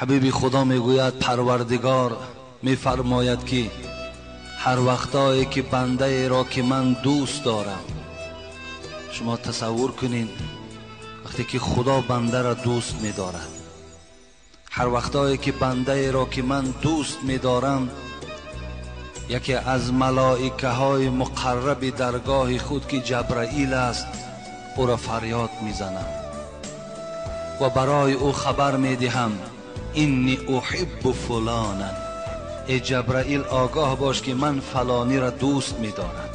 Ҳабиби Худо мегӯяд, Парвардигор мефармояд, ки ҳар вақтое ки бандаеро ки ман дӯст дорам, шумо тасаввур кунед, вақте ки Худо бандаро дӯст медорад, ҳар вақтое ки бандаеро ки ман дӯст медорам, яке аз малоикаҳои муқарраби даргоҳи худ, ки Ҷабраил аст, ӯро фарёд мезанам ва барои ӯ хабар медиҳам: инни уҳиббу фуланан. Эй Ҷабраил, огоҳ бош, ки ман фалониро дӯст медорам.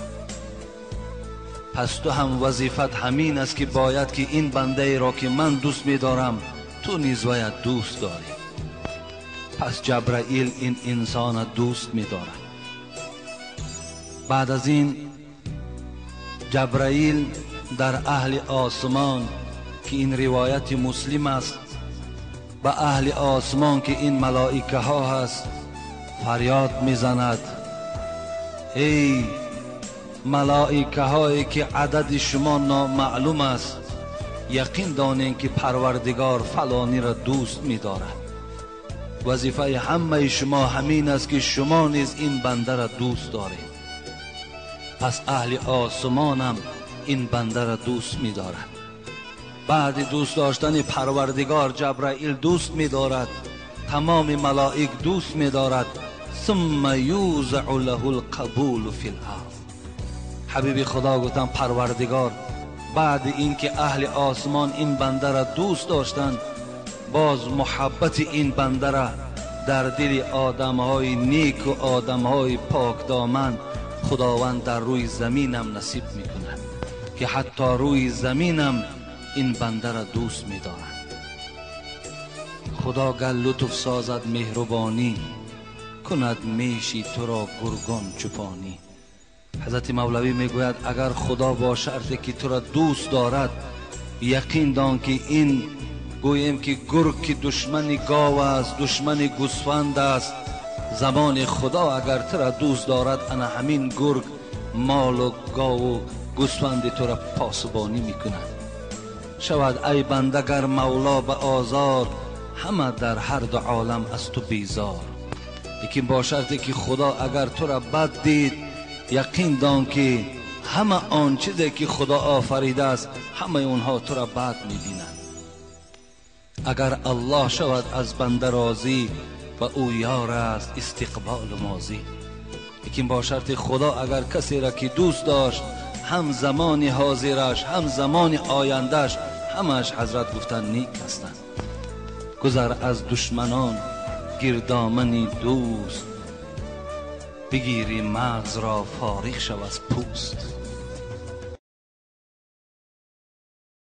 Пас ту ҳам вазифат ҳамин аст, ки бояд ки ин бандаеро ки ман дӯст медорам, ту низ бояд дӯст дорӣ. Пас Ҷабраил ин инсонро дӯст медорад. Баъд аз ин Ҷабраил дар аҳли осмон, ки ин ривояти Муслим аст, ба аҳли осмон, ки ин малоикаҳо ҳаст, фарёд мезанад: эй малоикаҳое ки адади шумо номаълум аст, яқин донед, ки Парвардигор фалониро дӯст медорад. Вазифаи ҳамаи шумо ҳамин аст, ки шумо низ ин бандаро дӯст доред. Пас аҳли осмонам ин бандаро дӯст медорад. Баъди дӯст доштани Парвардигор, Ҷабраил дӯст медорад, тамоми малоик дӯст медорад. Сумма юзау лаҳу лқабулу фи ларз. Ҳабиби Худо гуфтанд, Парвардигор баъди ин ки аҳли осмон ин бандаро дӯст доштанд, боз муҳаббати ин бандара дар дили одамҳои неку одамҳои покдоман Худованд дар рӯи заминам насиб мекунад, ки ҳатто рӯи заминам ин бандаро дӯст медорад. Худо гар лутф созад, меҳрубонӣ кунад, меши туро гургон чӯпонӣ. Ҳазрати Мавлавӣ мегӯяд, агар Худо бо шарте ки туро дӯст дорад, яқин дон, ки ин гӯем ки гург, ки душмани гов аст, душмани гӯсфанд аст, замони Худо агар туро дӯст дорад, ана ҳамин гург молу гову гӯсфанди туро посбонӣ мекунад. Шавад ай банда гар Мавло ба озор, ҳама дар ҳар ду олам аз ту безор. Лекин бо шарте ки Худо агар туро бад дид, яқин дон, ки ҳама он чизе ки Худо офаридааст, ҳамаи онҳо туро бад мебинанд. Агар Аллоҳ шавад аз банда розӣ, ва ӯ ёр аст истиқболу мозӣ. Лекин бо шарти Худо агар касеро ки дӯст дошт, ҳам замони ҳозираш, ҳам замони ояндаш, ҳамааш, ҳазрат гуфтанд, нек ҳастанд. Гузар аз душманон, гирдомани дӯст бигирӣ, мағзро фориғ шав аз пӯст.